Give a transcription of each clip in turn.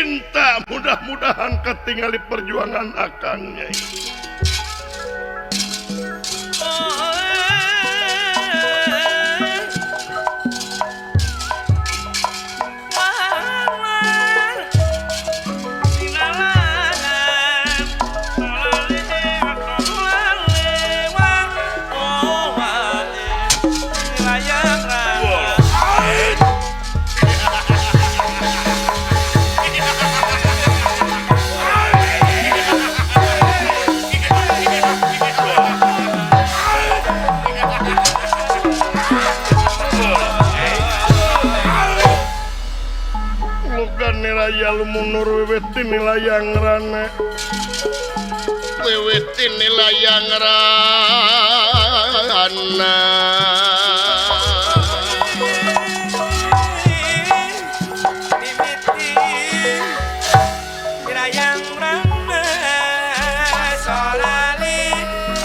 Cinta mudah-mudahan ketingali perjuangan akang Nyai. Lumunur wiwiti nilayang rana wiwiti nilayang rana wiwiti nilayang rana solali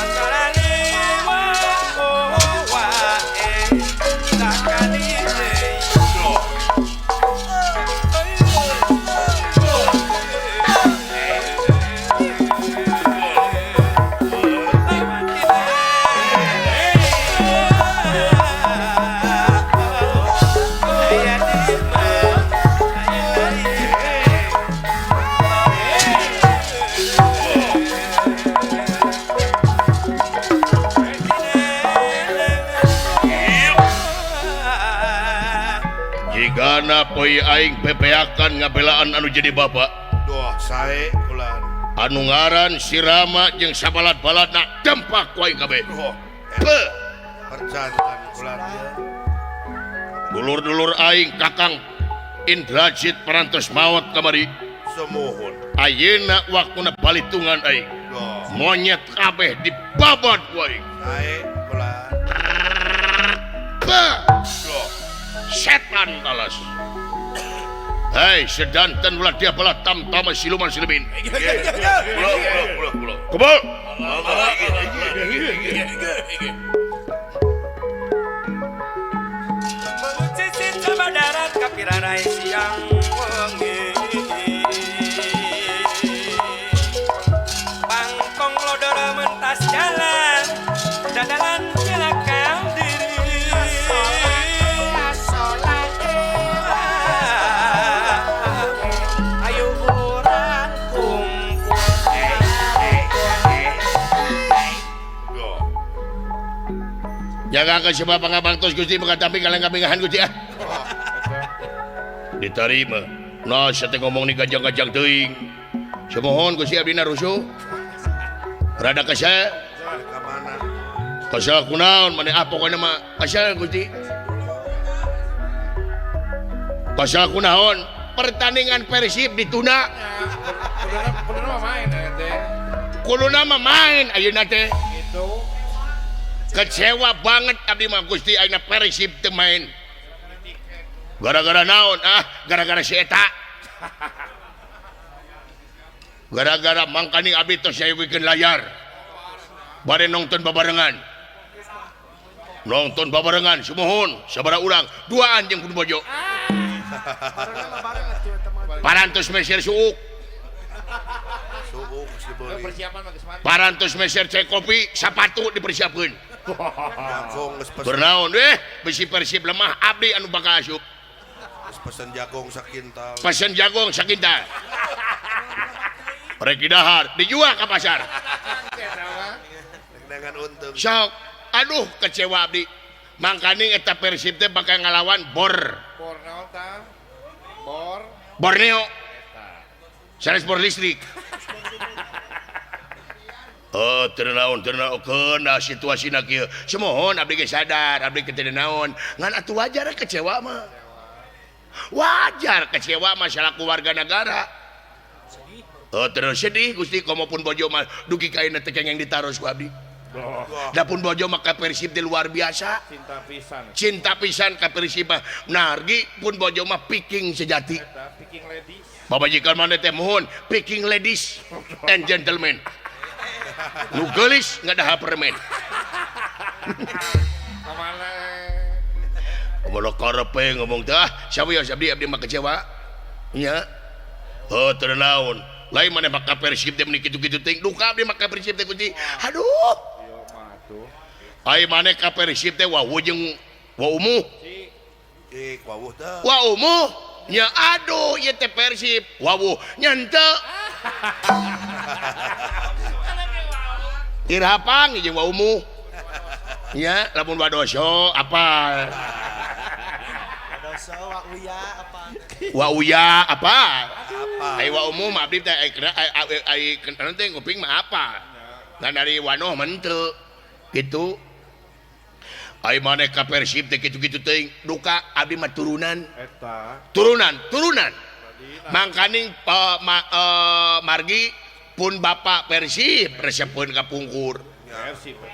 solali wa wa e sakali. Jigana poe aing pepeakan ngabelaan anu jadi bapak. Duh, sae kulan. Anu ngaran si Rama jeung sabalad-baladna dempak ku aing kabeh. Duh, perjantan kulan ieu. Dulur-dulur aing Kakang Indrajit parantos maot kamari. Sumuhun. Ayeuna waktuna balitungan aing. Duh. Monyet kabeh dibabad ku aing. Sae kulan. Beuh. Duh. Setan alas. Hei, sedanten ulah dia belah tamtama siluman silumin. Kebal. Mengucisi coba darat kapirarai siang wengi. Bangkong lodoro mentas jalan, dadalan belakang diri. Ayo urang kumpul. Jaga ke sebab pangabangtos Gusti tapi kalian kabingahan Gusti ah. Diterima. Nah, saya ngomong nih gajang-gajang teuing. Semohon Gusti abdi rusuh. Rada kesel. Kesel kunaon maneh ah pokona mah kesel Gusti. Kesel kunaon pertandingan Persib ditunda. Kuduna main teh. Kuduna mah main ayeuna teh. Gitu. Kecewa banget abdi mah Gusti ayeuna Persib teu main. Gara-gara naon? Ah, gara-gara si eta. Gara-gara mangkaning abdi tos nyayogikeun layar. Bade nonton babarengan. Nonton babarengan sumuhun sabaraha urang, duaan jeung kudu bojo. Parantos meser suuk. Parantos meser cek kopi, sapatu dipersiapkeun. Bernaon deh, bisi Persib lemah abdi anu bakal asup. Pesen jagung sakintal. Pesen jagung sakintal. Rek didahar, dijual ke pasar. Dengan untung. Sok, aduh kecewa abdi. Mangkaning eta Persib teh bakal ngalawan Bor. Bor naon tah? Bor. Borneo. Sanes bor listrik. Oh, teu naon, teu naon keuna situasina kieu. Semohon abdi ge sadar, abdi ge teu naon. Ngan atuh wajar kecewa mah. Wajar kecewa masalah keluarga negara. Oh, terus sedih Gusti komo pun bojo mah dugi ka ayeuna teh kengeng ditaros ku abdi. Da pun bojo mah ka Persib teh luar biasa. Cinta pisan. Cinta pisan ka Persib mah. Nargi pun bojo mah piking sejati. Eta piking ladies. Babajikan maneh teh mohon piking ladies and gentlemen. Nu geulis ngadahar permen. Kamana? Bola karepe ngomong teh ah sawios abdi abdi mah kecewa. Nya. Heuh teu naon. Lain maneh mah ka Persib teh meuni kitu-kitu teuing. Duka abdi mah ka Persib teh Gusti. Aduh. Ieu mah atuh. Ai maneh ka Persib teh wawuh jeung wa umuh. Cik wawuh teh. Wa umuh nya aduh ieu teh Persib. Wawuh nya henteu. Tirapang jeung wa umuh. Nya lamun wadoso apal. Wadoso wa uya apa? Wa uya apa? Apa? Ai wa umuh mah abdi teh ai ai ai teh nguping mah apa? Ngan dari wanoh mah henteu. Kitu. Ai maneh ka Persib teh kitu-kitu teuing duka abdi mah turunan. Eta. Turunan, turunan. Mangkaning margi pun bapak Persib resepeun ka pungkur.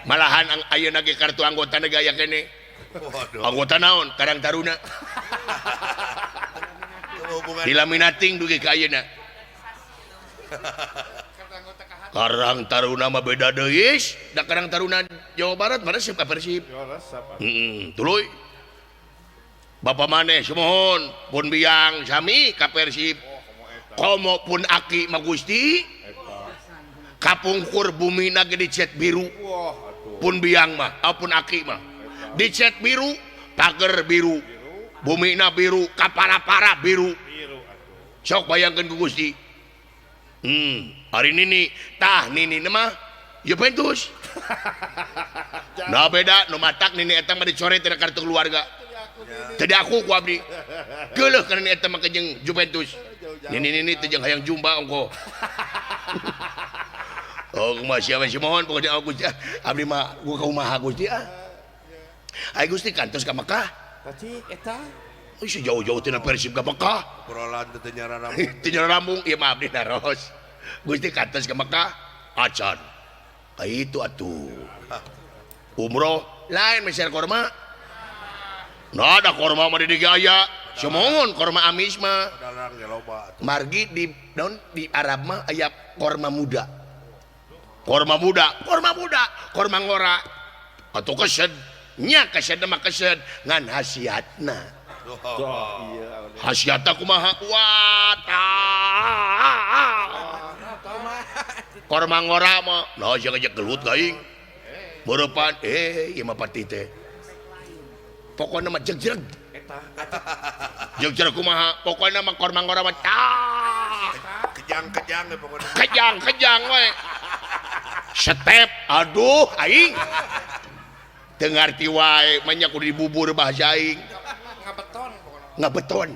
Malahan ayeuna ge kartu anggota ge aya keneh. Waduh. Anggota naon? Karang Taruna. Dilaminating dugi ka ayeuna. Karang Taruna mah beda deui. Da Karang Taruna Jawa Barat mah resep ka Persib. Heeh, tuluy. Bapak maneh sumuhun pun biang sami ka Persib. Komo pun aki mah Gusti. Kapungkur bumina ge dicet biru. Pun biang mah, pun aki mah. Dicet biru, pager biru. Bumina biru, kapara-para biru. Sok bayangkeun ku Gusti. Hari nini, tah nini mah Juventus. Nah beda nu matak nini eta mah dicoret tina kartu keluarga. Teu diaku ku abdi. Geuleuh kana nini eta mah jeung Juventus. Nini-nini teh jeung hayang jumba ongko. Oh, kumaha sia we simohon pokoknya aku Gusti. Abdi mah gua kumaha Gusti ah. Ai Gusti kantos ka Mekah. Tadi eta Oh, sejauh-jauh tina Persib ka Mekah. Obrolan teh teu nyararambung. Teu nyararambung ieu mah abdi naros. Gusti kantos ka Mekah acan. Ka itu atuh. Umroh lain meser korma. Nah, ada korma mah di dieu aya. Sumongon korma amis mah. Dalang ge loba atuh. Margi di naon di Arab mah aya korma muda. Korma muda, korma muda, korma ngora. Atuh kesed. Nya kesed mah kesed ngan hasiatna. Hasiatna kumaha? Wah, tah. Korma ngora mah, nah sia ngajak gelut ka aing. Meurepan, ieu mah patih teh. Pokona mah jegjreg. Jegjreg kumaha? Pokona mah korma ngora mah tah. Kejang-kejang we pokona. Kejang-kejang we. Step, aduh aing. Teu ngarti wae, mah nya kudu dibubur bahasa aing. Ngabeton pokona. Ngabeton.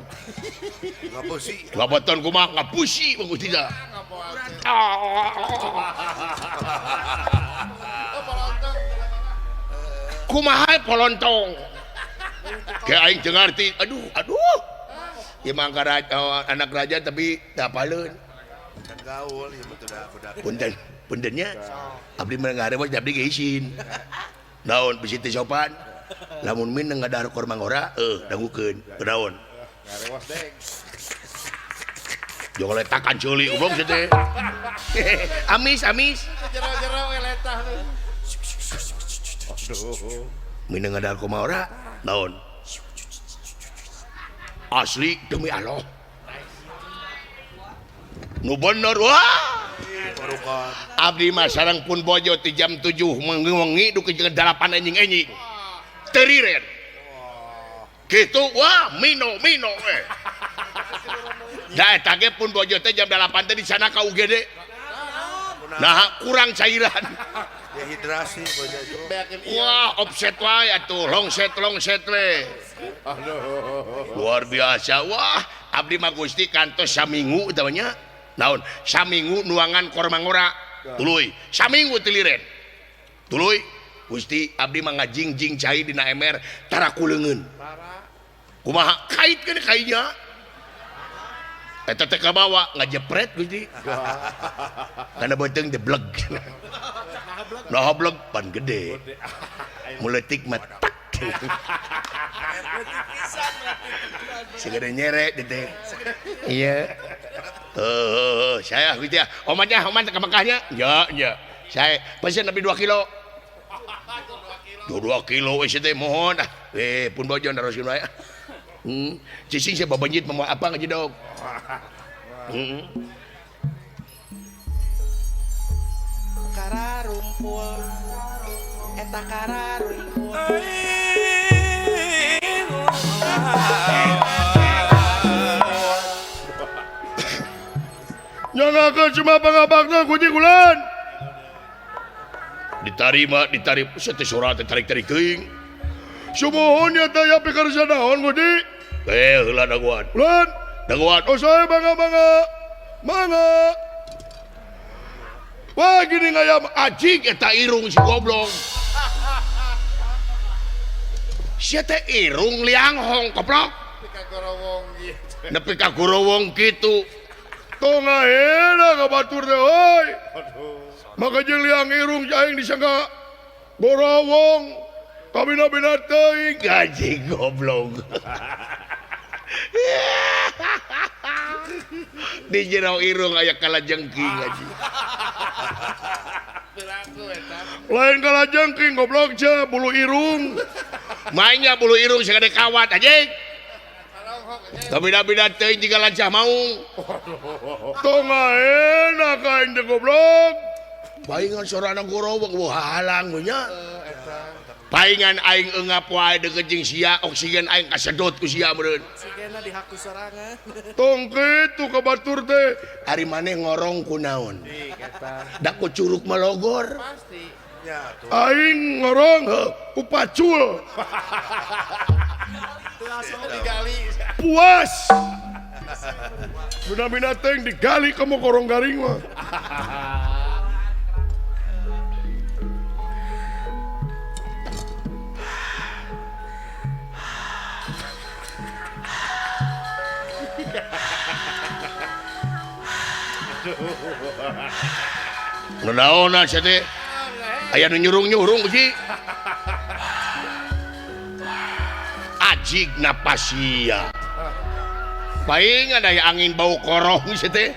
Ngabusi. Ngabeton kumaha? Ngabusi mah Gusti tah. Kumaha polontong. Kayak aing teu ngarti. Aduh, aduh. Ieu mah anak raja tapi teu apaleun. Kan gaul ieu mah teu da budak. Punten. Puntennya abdi mah ngarewas abdi ge isin. Naon bisi teu sopan. Lamun mineng ngadahar korma ngora, dangukeun. Naon? Ngarewas deng. Jong letakan ceuli goblok sia teh. Amis, amis. Jero-jero we letah. Aduh. Mineng ngadahar korma ora? Naon? Asli demi Allah. Nu bener wah. Abdi mah sareng pun bojo ti jam 7 wengi dugi jeung 8 enjing-enjing. Teriren. Kitu wah mino mino we. Da eta ge pun bojo teh jam 8 teh di sana ka UGD. Nah kurang cairan. Dehidrasi bojo itu. Wah offset wae atuh longset longset we. Aduh. Luar biasa wah abdi mah Gusti kantos saminggu tah nya. Naon saminggu nuangan korma ngora tuluy saminggu tiliren tuluy Gusti abdi mah ngajingjing cai dina ember tara kuleungeun kumaha kaitkeun kainya eta teh kabawa ngajepret Gusti kana beuteung teh bleg nah bleg pan gede muleutik mah tak segede nyere teh iya. Saya gitu ya. Omannya, oman ke Mekahnya? Ya, ya. Saya pesen lebih 2 kilo. 2 kilo we teh mohon ah. Pun bojo naroskeun wae. Cicing saya babanjit mau apa ngajedog. Heeh. Kararumpul eta kararumpul. Nyangakeun cuma pangabakna Gusti Kulan. Ditarima, ditarik, teh surat teh tarik-tarik teuing. Sumuhun ya teh ya pikarsa naon Gusti? Heula daguan. Kulan, daguan. Oh saya mangga-mangga. Mangga. Wah gini ngayam ajig eta irung si goblok. Sia teh irung lianghong goblok. Nepi ka gorowong gitu. Nepi ka gorowong kitu. Tong ayeuna ka batur teh euy. Maka jeung liang irung aing disangka gorowong. Kabina-bina teuing anjing goblok. Di jero irung aya kalajengking anjing. Lain kalajengking goblok je bulu irung. Mainnya bulu irung sagede kawat anjing. Kabina-bina teuing jiga lancah maung. Tong ayeuna ka aing teh goblok. Paingan sorana gorowong wah halang nya. Paingan aing eungap wae deukeut jeung sia, oksigen aing kasedot ku sia meureun. Oksigenna dihaku sorangan. Tong kitu ka batur teh. Ari maneh ngorong ku naon? Da ku curug malogor. Pasti. Ya tuh. Aing ngorong heuh ku pacul. Digali. Puas. Bina-bina teh digali ka korong garing mah. Nu naonan sia teh? Aya nu nyurung-nyurung Gusti. Ajig napas sia. Paingan aya angin bau korong sia teh.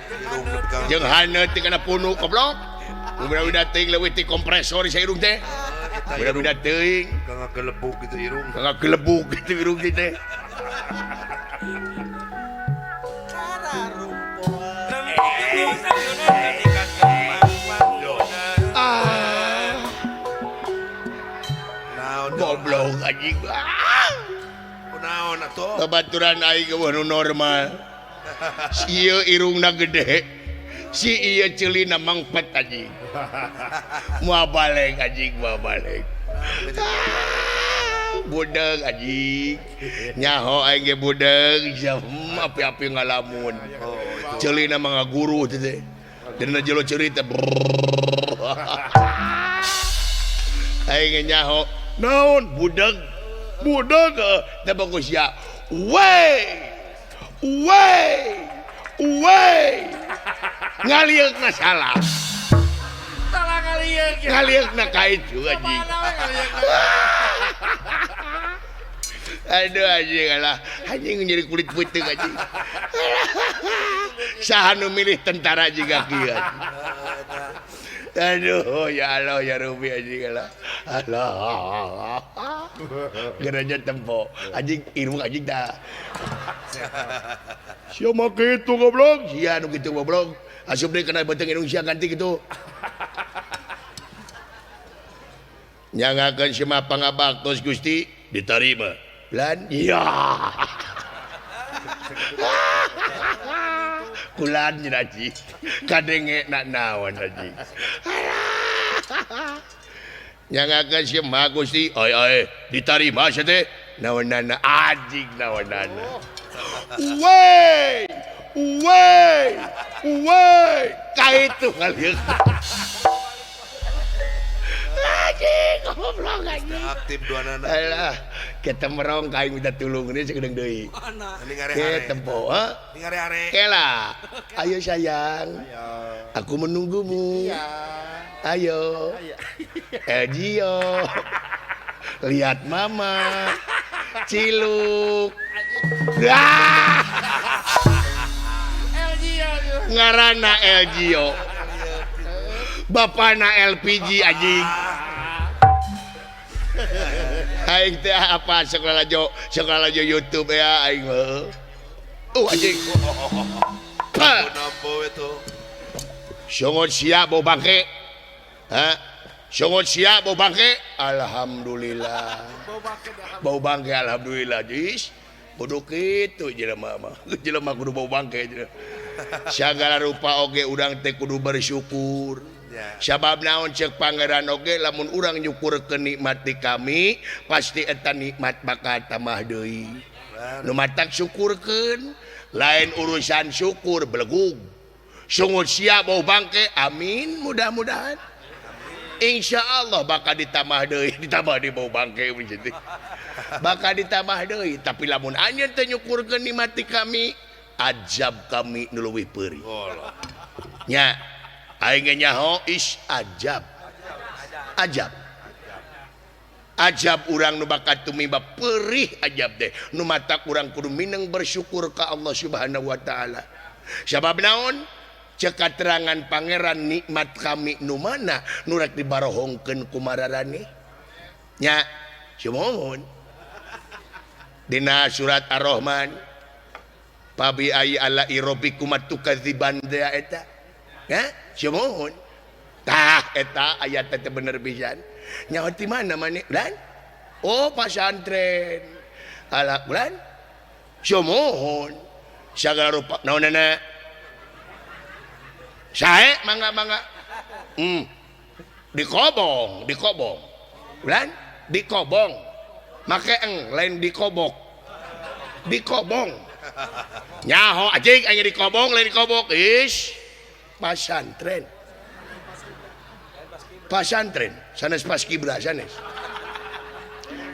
Jeung haneut teh kana punuk goblok. Beda-beda teuing leuwih ti kompresor sia irung teh. Beda-beda teuing. Ngagelebug gitu irung. Ngagelebug gitu irung teh. Goblok anjing. Kunaon atuh? Babaturan aing eueuh nu normal. Si ieu irungna gede. Si ieu ceulina mangpet anjing. Moal balek anjing, moal balek. Budeg anjing. Nyaho aing ge budeg, api-api ngalamun. Ceulina mah ngaguru teh. Dina jelo ceuri teh. Aing ge nyaho naon budeg budeg teh bagus ya we we we ngalieukna salah salah ngalieuk ngalieukna ka itu anjing. Aduh anjing alah anjing jadi kulit putih anjing. Saha nu milih tentara jiga kieu. Aduh ya Allah ya Rubi anjing alah. Alah. Gereja tempo anjing irung anjing dah. Sia mah kitu goblok, sia nu kitu goblok. Asup deui kana beuteung irung sia ganti kitu. Nyangakeun si mah pangabaktos Gusti ditarima. Lan iya. Kulan haji kadenge nak naon haji. Nyangakeun si mah Gusti, oi oi ditarima sia teh naonana anjing naonana. Wei wei wei ka itu kali. Anjing goblok anjing. Aktif dua nana. Alah, kita merong ka aing minta tulung ini sakedeung deui. Ini tempo, ha? Ini ngare-hare. Kela. Ayo sayang. Ayo. Aku menunggumu. Iya. Ayo. Elgio. Lihat mama. Ciluk. Ah! Elgio. Ngarana Elgio. Bapana LPG anjing. Aing teh apa sekolah jo YouTube ya aing. Anjing. Pa. Nampo itu. Sungut sia bau bangke. Ha? Sungut sia bau bangke. Alhamdulillah. Bau bangke alhamdulillah. Jis. Kudu kitu jelema mah. Jelema kudu bau bangke jelema. Sagala rupa oge urang teh kudu bersyukur. Ya. Sabab naon cek pangeran oge lamun urang nyukurkeun nikmat di kami, pasti eta nikmat bakal tambah deui. Nu matak syukurkeun, lain urusan syukur belegug. Sungut sia bau bangke, amin mudah-mudahan. Insya Allah bakal ditambah deui, ditambah di bau bangke begitu. Bakal ditambah deui, tapi lamun anjeun teu nyukurkeun nikmat di kami, ajab kami nu leuwih peurih. Nya, aing ge nyaho is ajab. Ajab. Ajab urang nu bakal tumiba perih ajab deh. Nu matak urang kudu mineng bersyukur ka Allah Subhanahu wa taala. Sabab naon? Cek katerangan pangeran nikmat kami nu mana nu rek dibarohongkeun ku mararane? Nya, sumuhun. Dina surat Ar-Rahman, Fabi ayyi ala'i rabbikum tukadziban teh eta. Ya, sumuhun. Tah eta ayat teh bener pisan. Nyaho ti mana maneh? Bulan? Oh, pasantren. Ala bulan? Sumuhun. Sagala rupa naonana? Sae mangga mangga. Dikobong, dikobong. Bulan? Dikobong. Make eng lain dikobok. Dikobong. Nyaho anjing aing dikobong lain dikobok. Ish. Pasantren. Pasantren, sanes paskibra sanes.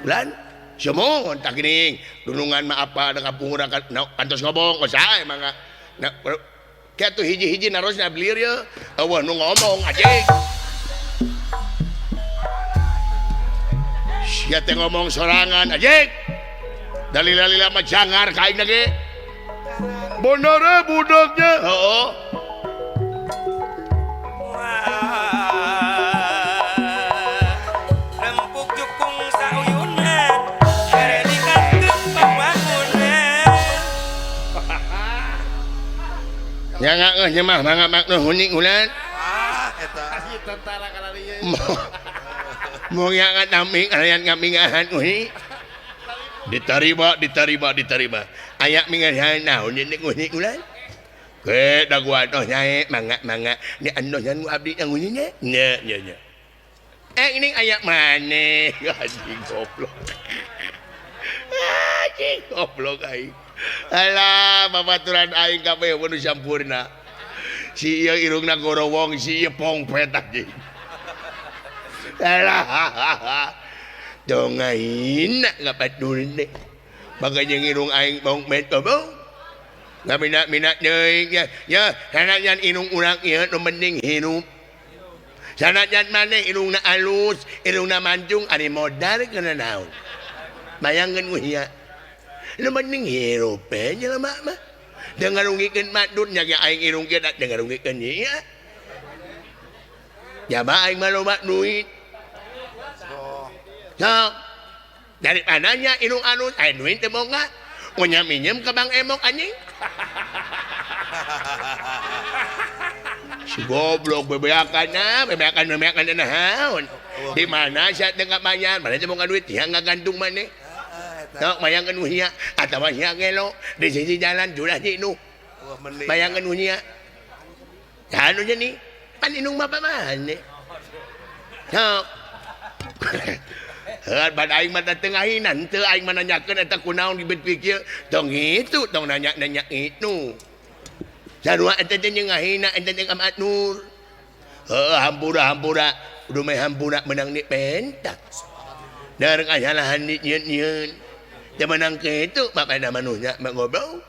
Bulan? Sumuhun tak geuning. Dunungan mah apa da kampung urang kantos ngobong, oh sae mangga. Nah, kieu tuh hiji-hiji narosna belir ye. Eueuh nu ngomong anjing. Sia teh ngomong sorangan anjing. Dalila-lila mah jangar ka aing ge. Bener budaknya. Heeh. Rempuk jukung sauyunan, bere dikakeun pambangunan. Nya ngeuh nya mah mangga makna huning ulan. Ah, eta. Ieu tentara kana dieu. Mau ngangat naming alayan ngamingahan uhi. Diterima, diterima, diterima. Aya mingahan naon ini uhi ulan. Ke daguan oh nyae mangga mangga ni anu nyan abdi yang unyinya. Nya nya nya. Ini aya maneh anjing goblok. Anjing goblok aing. Alah babaturan aing kabeh nu sampurna. Si ieu irungna gorowong, si ieu pongpet anjing. Alah. Dong aing ngabatur teh. Bagai jeung irung aing pongpet goblok. Ngaminat-minat deui ya, ya sanajan irung urang ieu nu penting hirup. Sanajan maneh irungna alus, irungna mancung ari modar kana naon. Bayangkeun ku sia. Nu penting hirup we jelema mah. Teu ngarungikeun madun nya ge aing irung kieu teu ngarungikeun ieu. Jaba aing mah loba duit. Sok. Daripada nya irung alus aya duit teu boga. Punya minjem ke Bang Emok anjing. Si goblok bebeakan nah, bebeakan bebeakan naon. Di mana sia teu kabayar, mana teu boga duit, sia ngagantung maneh. Sok bayangkeun nu sia atawa sia gelo di sisi jalan julah nu. Bayangkeun nu sia. Anu nya ni, pan indung bapa maneh. Sok. Heuh bad aing mah teu ngahinan teu aing mah nanyakeun eta kunaon dipikir tong itu tong nanya-nanya itu. Sarua eta teh jeung ngahina eta teh ka Nur. Heuh hampura hampura kudu meh hampura menang di pentak. Dareng kasalahan di nyieun-nyieun. Teu menang kitu bapana manusia mah goblok.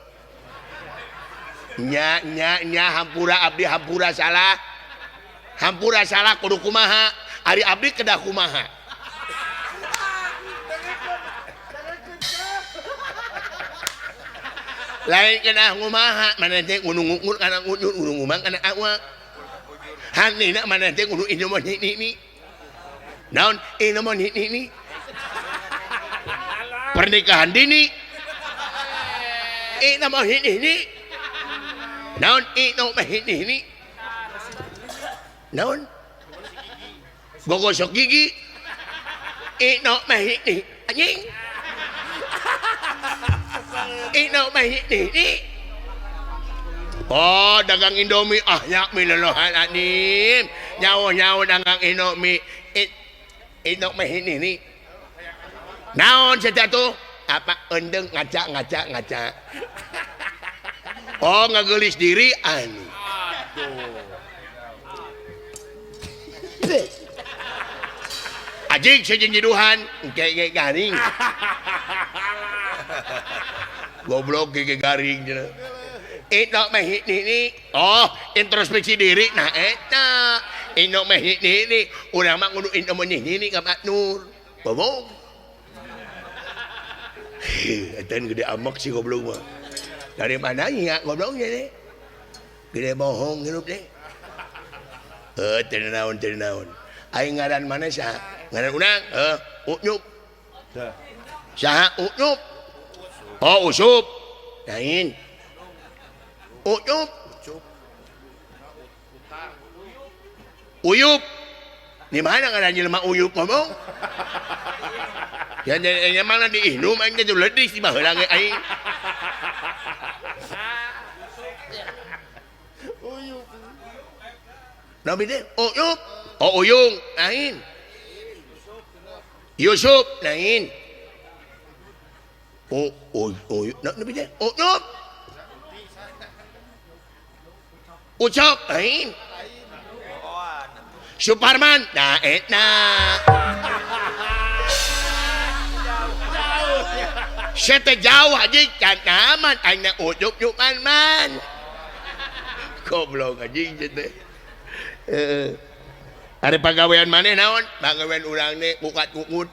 Nya nya nya hampura abdi hampura salah. Hampura salah kudu kumaha? Ari abdi kedah kumaha? Lain kena ngumaha mana teh kudu ngukur kana ngujur kudu ngumang kana awak. Hanina mana teh kudu inu ni ni. Naon inu ni ni. Pernikahan dini. Inu ni ni. Naon ino mah ini naon gogosok gigi ino mah ini anjing ino mah ini. Oh dagang Indomie ah yak mi lolohan anim nyawa-nyawa dagang Indomie ino mah ini naon saja tuh apa endeng ngaca ngaca ngaca. Oh ngagelis diri anu. Aduh. Ajik sejeng jiduhan gege garing. Goblok gege garing cenah. Ino mah ini. Oh, introspeksi diri nah eta. Ino mah ini urang mah kudu ino mah ini ka Pak Nur. Bobong. Eta gede amak sih goblok mah. Dari mana ya gobloknya nih? Gede bohong hirup deh. Teu naon teu naon. Aing ngaran mana saha? Ngaran urang? Unyup. Saha Unyup? Oh, Usup. Lain. Unyup. Uyup. Di mana ngaran jelema Uyup ngomong? Ya nya mana diinum aing teh ledis di baheula ge aing. Uyup. Nabi teh Uyup. Oh Uyung, lain. Yusuf, lain. Oh Uyup. Nabi teh Uyup. Ucok, lain. Suparman, nah eta. Saya teh jauh aja can aman aing ujuk man man. Goblok anjing teh. Heeh. Ari pagawean maneh naon? Pagawean urang teh ngukat ngungut.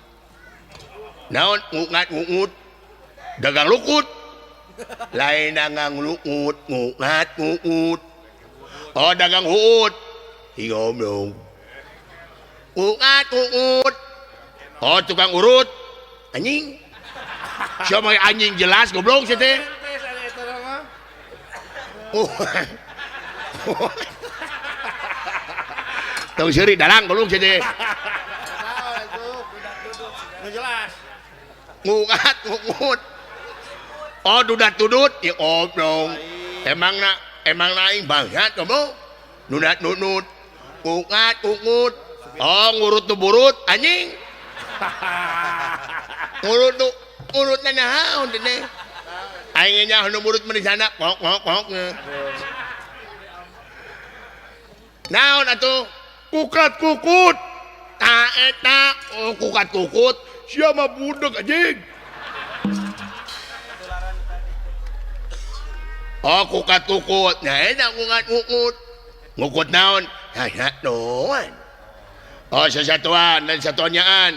Naon ngukat ngungut? Dagang lukut. Lain dagang lukut, ngukat ngungut. Oh dagang huut. Ih goblok. Ngukat ngungut. Oh tukang urut. Anjing. Siapa anjing jelas goblok sih teh. Tong seuri dalang goblok sih teh. Jelas. Ngukat ngungut. Oh dudat tudut ya goblok. Emang na emang aing bangsat goblok. Nunat nunut. Ngukat ngungut. Oh ngurut nu burut anjing. Ngurut nu urutna naon teh aing nya nu murut mah di sana kok kok kok. Naon atuh kukat kukut ta eta oh kukat kukut sia mah budeg anjing. Oh kukat kukut nah eta kukat kukut ngukut naon sasatuan. Oh sasatuan dan satuanyaan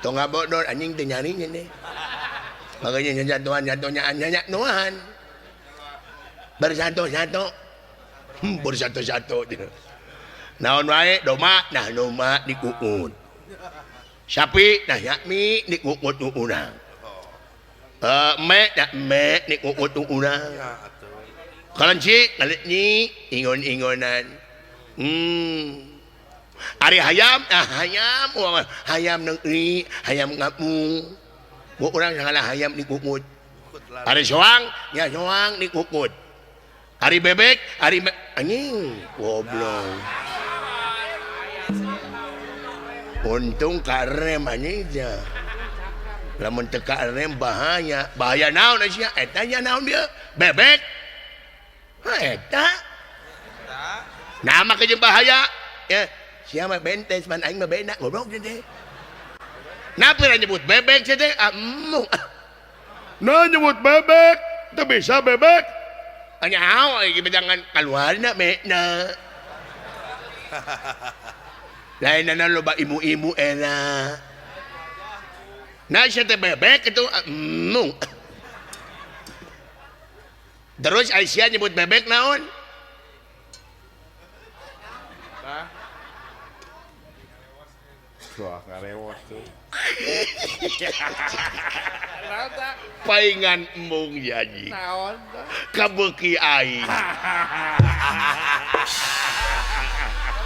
tong ngabodor anjing teh nyarinya deh. Makanya satuan satunya nyanyak nuan. Bersatu-satu. Bersatu-satu. Naon wae doma nah doma dikuut. Sapi nah yakmi dikuut urang. Me nah me dikuut urang. Kelenci nyi ingon-ingonan. Ari hayam, ah hayam, hayam negeri, hayam ngapung. Bu urang salah hayam dikukut. Ari soang, ya soang dikukut. Ari bebek, ari anjing, goblok. Untung karem anjing nya. Lamun teu karem bahaya. Bahaya naon sia? Eta nya naon dia? Bebek. Ha eta. Nama ke bahaya. Ya. Siapa bentes man aing mah beda goblok teh. Napa nyebut bebek teh? Amung. Nah nyebut bebek, teu bisa bebek. Nyaho ieu jangan kaluarna mena. Lainna loba ibu-ibu era. Nah sia teh bebek itu amung. Terus Aisyah nyebut bebek naon? Wah, ngarewos tuh. Paingan embung janji. Kabeuki aing.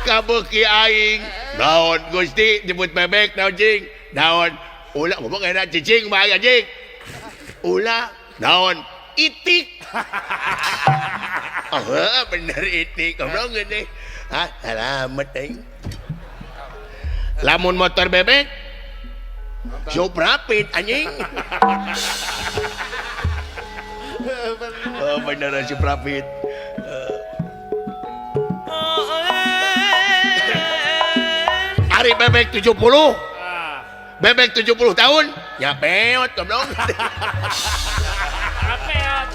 Kabeuki aing. Naon Gusti jemput bebek naon cing? Naon? Ulah ngomong enak cicing mah anjing. Ulah naon? Itik. Oh, bener itik. Goblok gede. Ah, salamet aing. Lamun motor bebek Suprapit anjing. Oh, bener Suprapit. Ari bebek 70. Bebek 70 tahun. Ya peot goblok. Peot.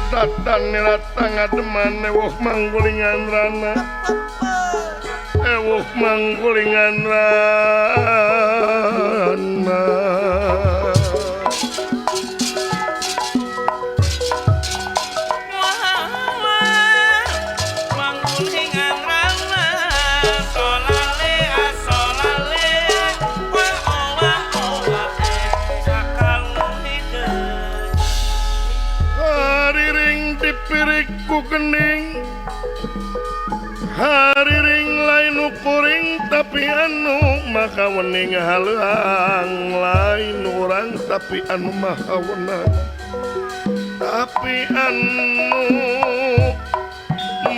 Datang nilatang ademan ewuh manggulingan rana. Ewuh manggulingan rana. Manggulingan rana. Solale asolale wa owa owa sakal hideung. Hariring dipirik ku kening. Hariring lain ukuring tapi anu maka wening haleuang lain urang tapi anu maha wenang. Tapi anu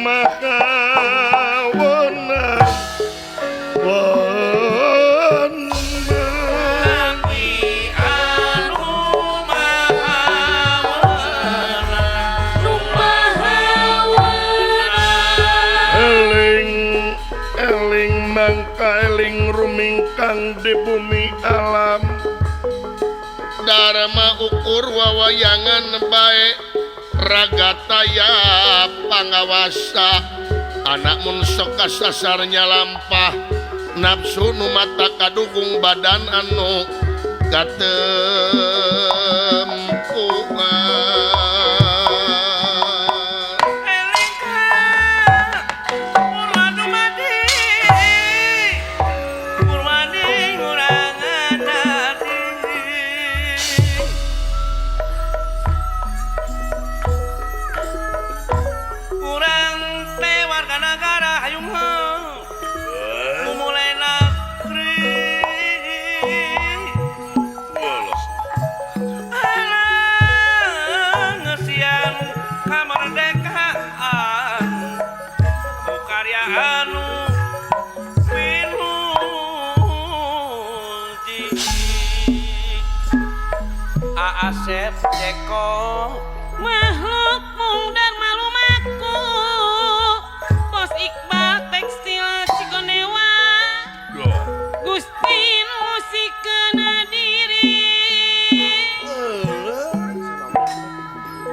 maha wenang. Wenang. Tapi anu maha wenang. Nu maha wenang. Eling eling mangka eling rumingkang di bumi alam. Dharma ukur wawayangan bae ragataya pangawasa anak mun sok kasasarnya lampah nafsu nu mata kadukung badan anu katempuhan. Eling ka Purwadumadi Purwadi ngurangan dadi. Urang teh warga nagara hayung heuh mumule negeri. Alah ngesian kamerdekaan ku karya anu pinuji. Asep Ceko Makhluk mung dan malumaku. Bos Iqbal Tekstil Cikonewa. Gustin musik kena diri.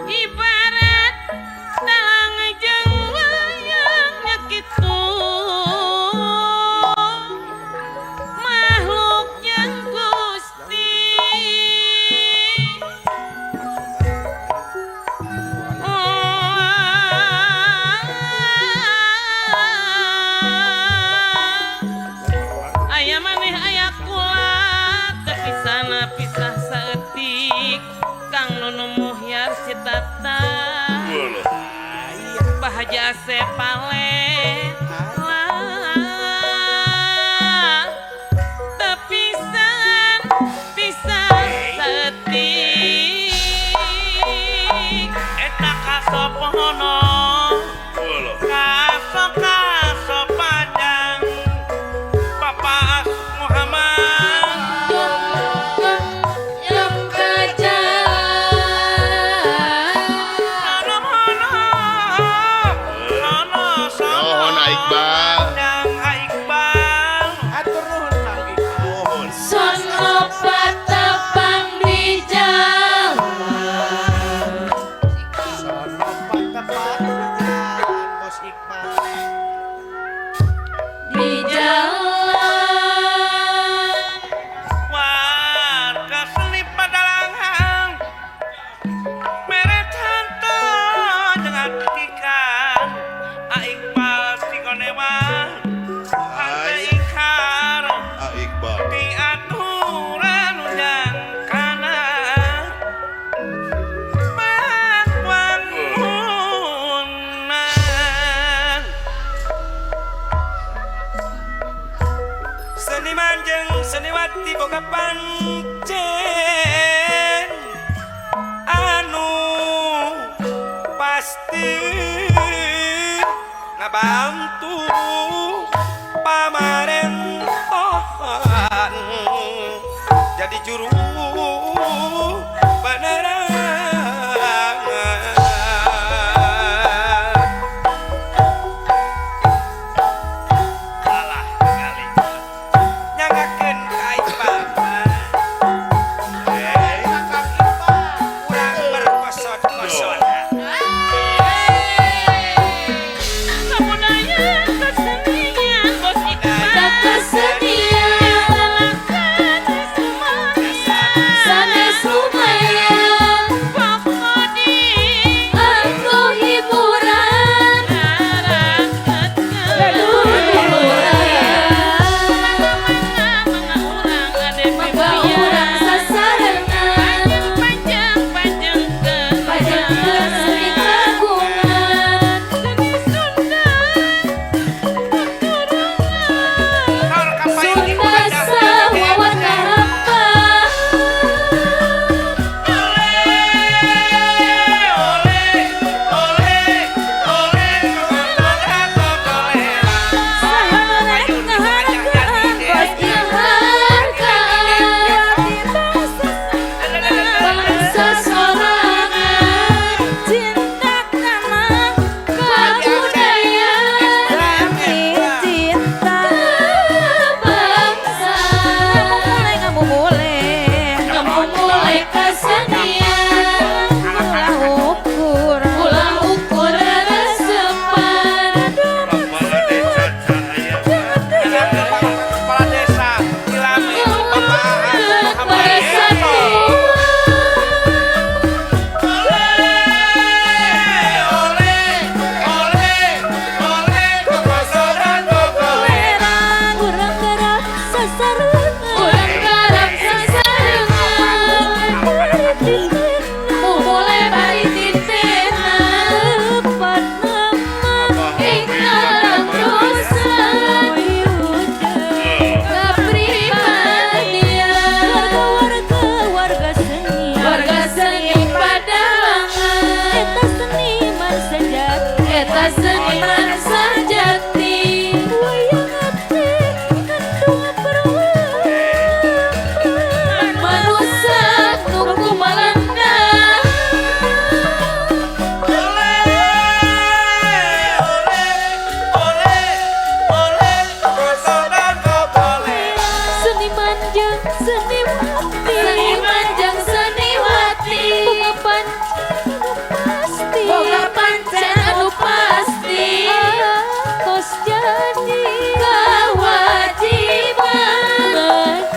Ibarat dalang jeung wayang nya kitu. Makhluk jeung Gusti. Aya maneh aya kula tepisana pisah saeutik Kang Nunu Muhyar Citata Bahaja Asep Pale lah tepisan pisah saeutik eta kasopono kaso kaso padang Bapak Muhammad Yang kajalan Sono sono sono Nuhun, Iqbal. Dang Iqbal Atur nuhun Kang Iqbal. Sono patapang di jalan. Sono patepang di jalan Bos Iqbal. Di jalan. Warga seni padalangan mere tante jeung atikan Iqbal. Boga pancen anu pasti ngabantu pamarentahan jadi juru penerangan. Alah kali nyangakeun ka Iqbal urang berkosot-kosot. Kabudayaan kesenian Bos Iqbal. Kesenian sanes lumayan. Pokodi Anggo hiburan Mangga urang sasarengan. Panjang panjang Panjang seni kagungan. Seni Sunda keturunan. Naon kapayun Sunda sawawat kahapa. Saharek ngahargaan Bos Ngahargaan bangsa sorangan. Cinta kana Kabudayaan cinta bangsa. Kamu boleh Kamu mulai kesenian. ulah ukur Ulah ukur resepan. Kepala desa cahaya. Kepala desa Cilame Bapak Bersatu. Urang garap sasarengan. Urang garap sasarengan. Mumule bari titena. Tepat nama Ingkang dosa. Kepribadian. Warga-warga warga seni. Warga seni padalangan. Eta seniman sejati. Eta seniman sejati. Wayang ati kandung perwalian. Manusia nuku malanda. Seniman jeung seniwati. Seniman jeung seniwati. Boga pancen anu pasti. Boga pancen anu pasti. Tos jadi Kewajiban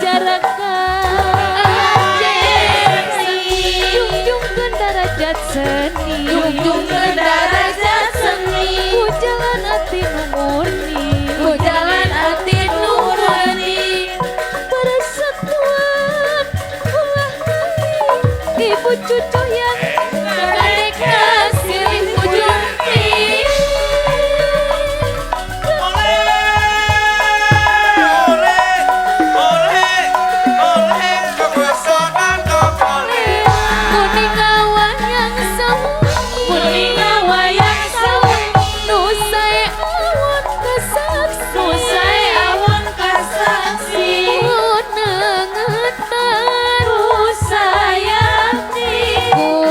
ngajarakan anjeun seni. Jungjungkeun darajat seni. Jungjungkeun darajat seni. Ku jalan ati nu murni. Ku jalan ati nu murni. Persatuan ulah lali. Ibu cucu yang Kadeka silih mujurti. Kuning wayang sawengi. Kuning wayang sawengi. Nu sae awon kasaksi. Nu sae awon kasaksi. Ku nengetan Ku sayakti. Ku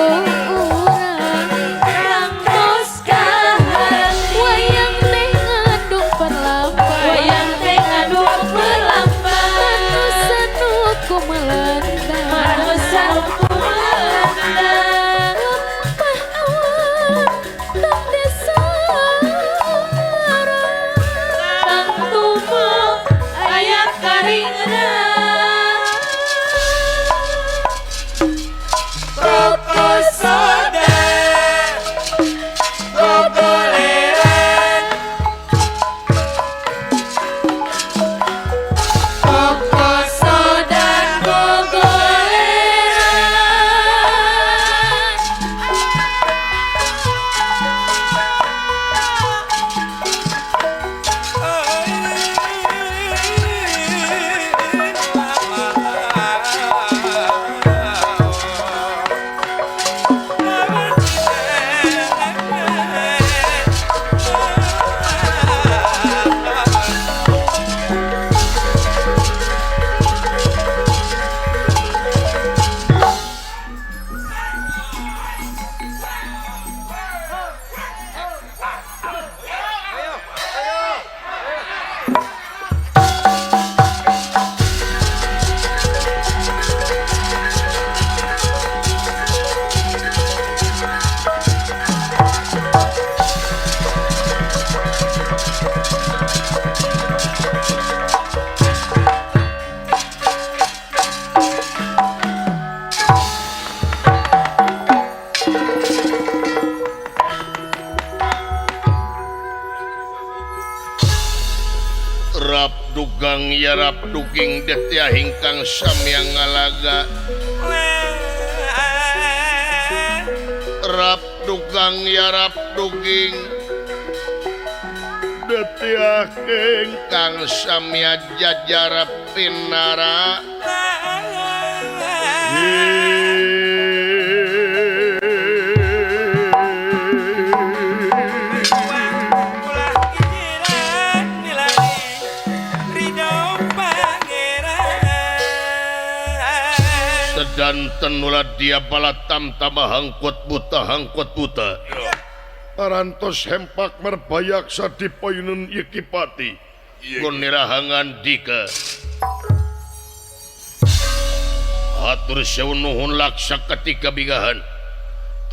Dukang yarap duking detia hingkang samyang ngalaga. Rap dukang yarap duking detia hingkang samya jajarap pinara. Sedanten ulah dia balatam tambah hangkut buta hangkut buta. Parantos hempak merbayaksa di payunun Yekipati. Gunirahangan dika. Atur sewu nuhun laksa ketika bigahan.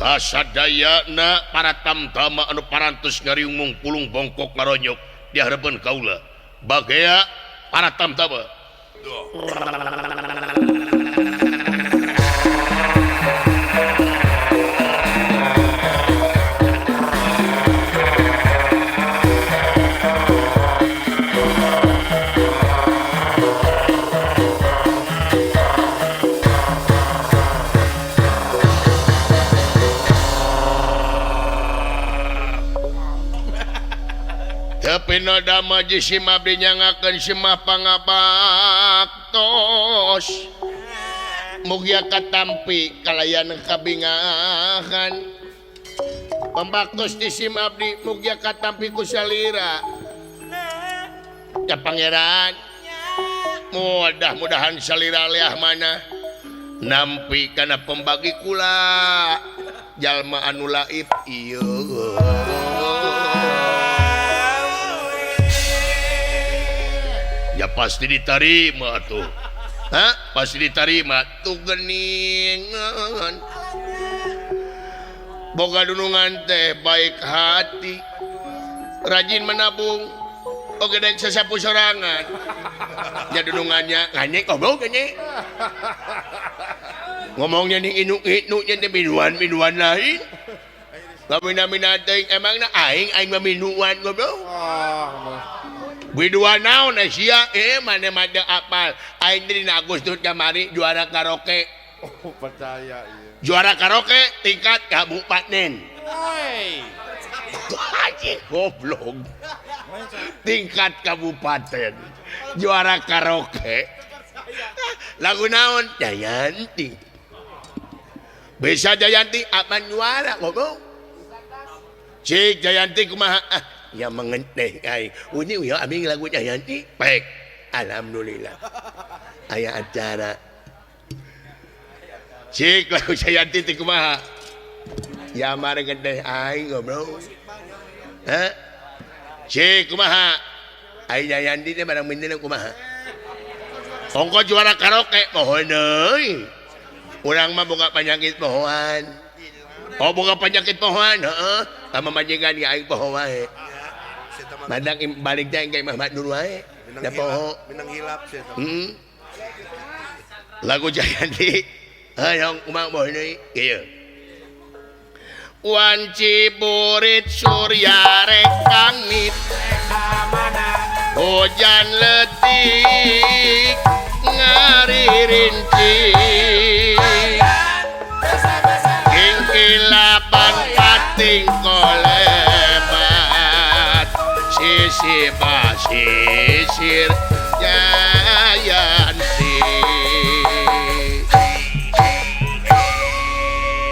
Tasadayana para tamtama anu parantos ngariung mungpulung bongkok ngaronyok di harapan kaula. Bagea para tamtama. Pinoda maji sim abdi nyangakeun simah pangabaktos. Mugia katampi kalayan kabingahan. Pambaktos di sim abdi mugia katampi ku salira. Ya pangeran. Mudah-mudahan salira leah mana nampi kana pembagi kula jalma anu laib ieu. Ya pasti diterima tuh. Hah? Pasti diterima tuh geningan. Boga dunungan teh baik hati. Rajin menabung. Oge dek sasapu sorangan. Ya dunungannya nganyek goblok nganyek. Ngomongnya nih inu-inu nya teh minuan-minuan lain. Lamina-mina teh emangna aing aing mah minuan goblok. Widua naon sia mana mah teu apal aing teh dina Agustus kamari juara karaoke. Oh, percaya ieu. Juara karaoke tingkat kabupaten. Woi. Anjing goblok. Tingkat kabupaten. Juara karaoke. Lagu naon? Jayanti. Bisa Jayanti apan juara goblok. Cik Jayanti kumaha? Ah. Ya mengenteh ai. Uni ya abi lagu Jayanti. Baik. Alhamdulillah. Aya acara. Cik lagu Jayanti teh kumaha? Ya mare gede aing goblok. Hah? Cik kumaha? Ai Jayanti teh barang minten kumaha? Ongko juara karaoke pohon euy. Urang mah boga panyakit pohoan. Oh boga panyakit pohoan heeh. Ka majikan ge aing poho wae. Madak balik teh ka Imah Nur wae. Da poho minang hilap sia. Heeh. Lagu Jayanti. Hayang kumaha poho deui? Ieu. Wanci burit surya rek pamit. Hujan letik ngaririnci. Kingkilapan pating kolebat. Sisi basisir Jayanti.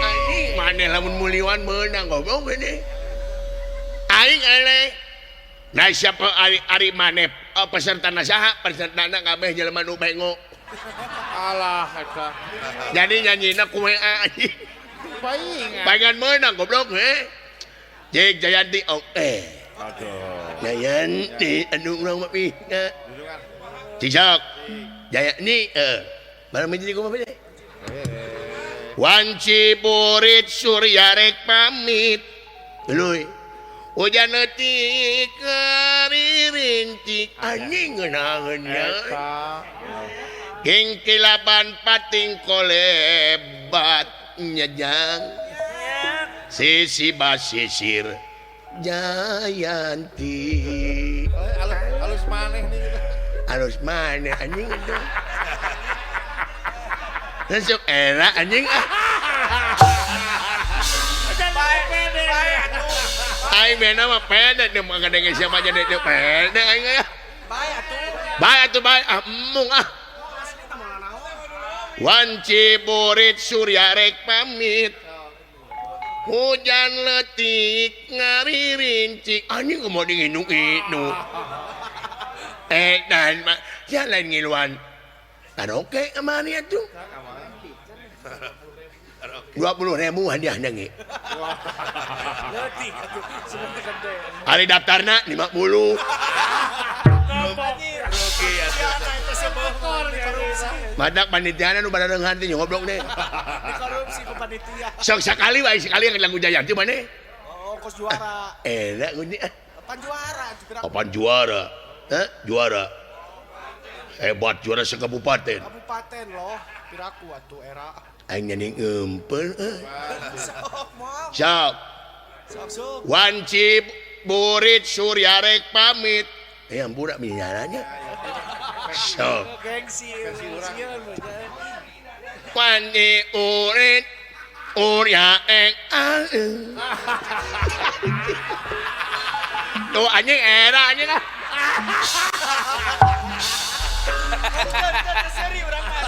Anjing maneh lamun muliwan meunang goblok ini. Aing eleh. Nah siapa ari maneh pesertana saha? Pesertana kabeh jelema nu bengo. Alah eta. Jadi nyanyina ku WA anjing. Paingan. Paingan meunang goblok he. Cik Jayanti oke. Aduh. Jayanti anu urang mah pihna. Cik sok. Jayanti barang menjadi kumaha teh? Wanci burit surya rek pamit. Leuy. Hujan leutik ngaririntik anjing ngeunaheun Eta. Kingkilaban pating kolebat nyejang. Sisi basisir Jayanti. Alus maneh nih. Alus mana anjing itu. Sok era anjing ah. Aing bena mah pede deui mah ngadenge siapa aja deui pede aing ah. Bae atuh. Bae atuh bae ah embung ah. Wanci burit surya rek pamit. Hujan letik ngaririncik anjing kumaha dinginu-inu. Dan mah jalan ngiluan. Karaoke kamari atuh. 20.000 hadiah ge. Leutik atuh sebentar gede. Hari daftarna 50. Rugi atuh. Badak panitiana nu badareunghan teh ngoblok deh. Dikorupsi ku panitia. Sok sakali wae sekali yang lagu Jayanti maneh. Oh, kos juara. Enak guni ah. Apaan juara atuh gerak. Apaan juara? Hah? Juara. Hebat juara sekabupaten. Kabupaten loh, piraku atuh era. Aing nyanyi ngempel euy. Sok moal. Sok. Sok sok. Wanci burit surya rek pamit. Eh ampura minyaranya. Sok. Gengsi. Sieun we. Wanci urit urya ek ah. Tuh anjing era anjing ah.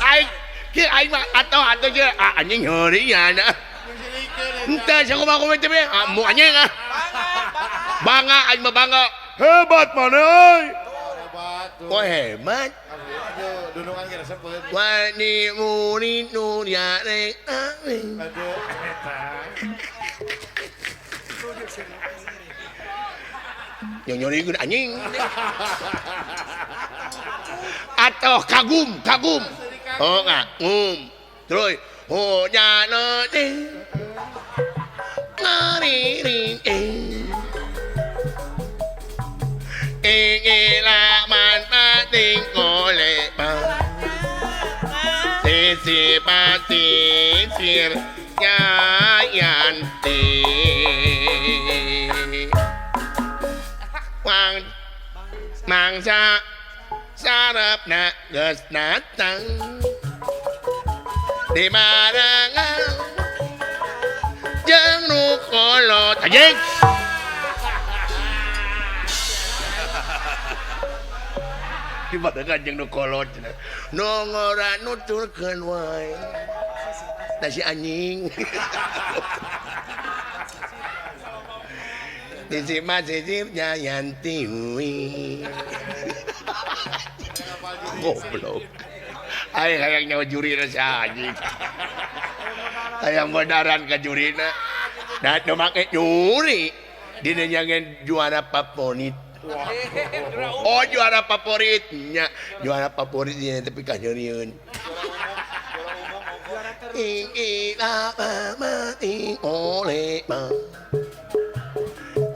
Aing kieu aing mah atau kieu ah anjing heuri nya. Henteu sakumaha kumaha teh ah mu anjing ah. Bangga aing mah bangga. Hebat mana euy. Hebat tuh. Oh hebat. Aduh, dunungan ge resepeun. Wani muri nurya rek ah. Aduh, eta. Nyonyorikeun anjing. Atau kagum, kagum. Oh ngagum. Terus hujan leutik ngariring Ingilaman pating oleh sisi patisir Jayanti Wang mangsa sarepna geus datang di barengan jeung nu kolot anjing. Di barengan jeung nu kolot cenah. Nu ngora nuturkeun wae. Tah si anjing. Sisi masih Jayanti. Goblok. Aing hayang nyawa jurina si anjing. Hayang benaran ka jurina. Da nu make juri dina nyangen juara favorit. Oh juara favoritnya, juara favoritnya tapi ka nyeurieun. Ing la ma ma oleh ma.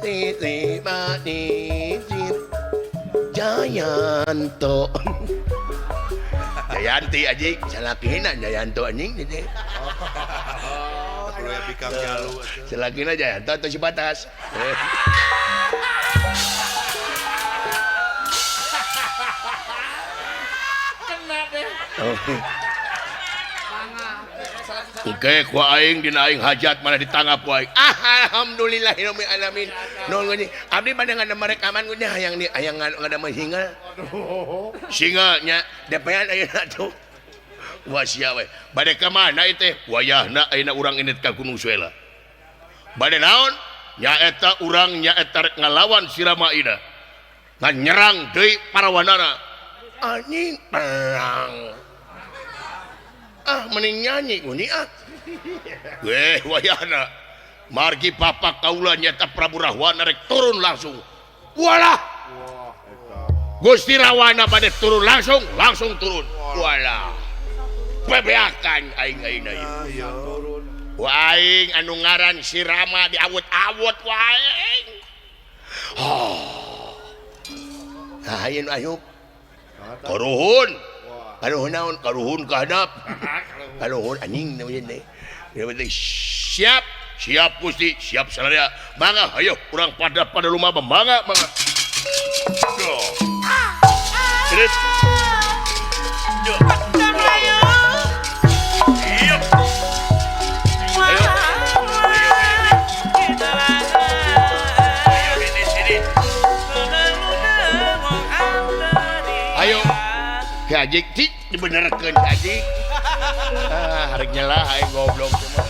Sisi manisir Jayanto. Jayanti anjing, salakina Jayanto anjing teh. Perlu ya bikang jalu atuh. Salakina Jayanto atau si batas. Kena deh. Oke, ku aing dina aing hajat mana ditanggap ku aing. Ah, alhamdulillahirabbil alamin. Nuhun geuning. Abdi bade ngadamel rekaman geuning hayang di hayang ngadamel single. Single nya depean ayeuna tuh. Wah sia we. Bade ka mana ieu teh? Wayahna ayeuna urang indit ka Gunung Suela. Bade naon? Nyaeta urang nyaeta rek ngalawan si Rama Ida. Nganyerang deui para wanara. Anjing perang. Ah mending nyanyi guni ah. Weh wayahna. Margi bapak kaula nyata Prabu Rahwana rek turun langsung. Walah. Gusti Rawana bade turun langsung, langsung turun. Walah. Bebeakan aing aing ieu. Wah aing anu ngaran si Rama diawut-awut wae. Oh. Nah ayeuna ayub. Karuhun. Karuhun naon? Karuhun ka hadap. Karuhun anjing namanya teh. Siap, siap Gusti, siap sadaya. Mangga hayo urang pada pada lumaba mangga mangga. Terus. Ajik cik dibenerkeun si Ajik. Ah, harek nyelah aing goblok cuma.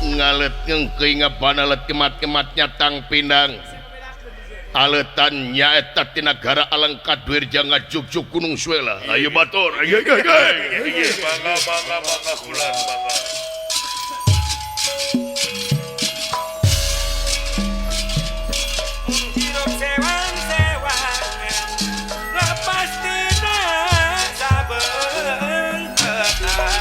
Ngalet ngengkeuy ngapanalet kemat-kemat nyatang pindang. Aletan nyaeta ti nagara Alengka Dwirja ngajugjug Gunung Suela. Ayo batur, ayo ayo ayo. Bangga bangga bangga kulan bangga. Hirup sewang-sewangan lepas tina saben petang.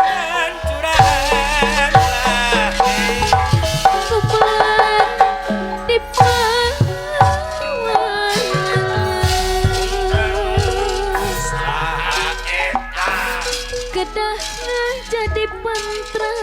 Hancuran lahir Kupat di saha eta Kedah jadi pantra